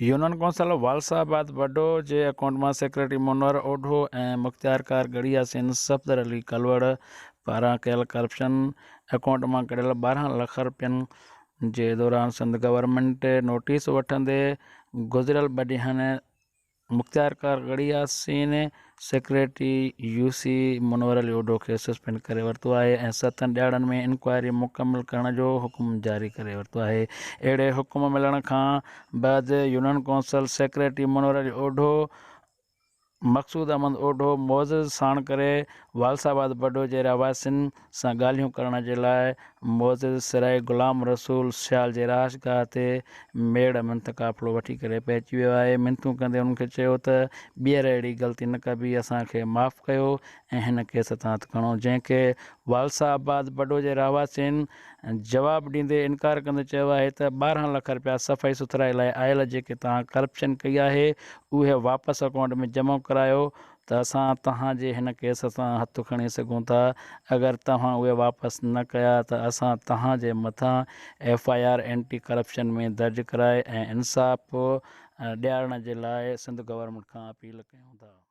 Union council والسا آباد وڍو جي account مان سيڪريٽري منور اوڍو ۽ مختيارڪار ڳڙهي ياسين صفدر علي ڪلوڙ پاران ڪيل ڪرپشن اڪائونٽ مان ڪڍيل 12 لک رپين جي دوران سنڌ گورنمينٽ نوٽيس وٺندي گذريل ٻه ڏينهن مختيارڪار Garhi Yasin secretary U C Munawar Ali Odho کي سسپينڊ ڪري ورتو آهي ۽ ستن ڏهاڙن ۾ انڪوائري مڪمل ڪرڻ جو حڪم جاري ڪري ورتو آهي. اهڙي حڪم ملڻ کان بعد union council secretary Munawar Ali Odho, Maqsood Ahmed Odho معزز ساڻ ڪري والس آباد بڊو جي رهواسين سان ڳالهيون ڪرڻ جي لاء معزز سرائي غلام رسول سيال جي رهائشگاهه تي ميڙ منٿ قافلو وٺي ڪري پهچي ويو آهي منٿون ڪندي انهن کي چيو ته ٻيهر اهڙي غلطي نه ڪبي اسان کي معاف ڪيو ۽ هن ڪيس تان هٿ کڻو جنهن کي والسا آباد بڊو جي رهواسين جواب ڏيندي انڪار ڪندي چيو آهي ته 12 لک رپيا صفائي سٿرائي لاء آيل جيڪي توهان ڪرپشن ڪئي آهي اهي واپس اڪائونٽ ۾ جمع ڪرايو ته اسان توهان جي هن ڪيس تان هٿ کڻي سگهون ٿا اگر توهان اهي واپس نه ڪيا ته اسان توهان جي مٿان F I R anti corruption ۾ درج ڪرائي ۽ انصاف ڏيارڻ جي لاء سنڌ گورنمينٽ کان اپيل ڪيون ٿا.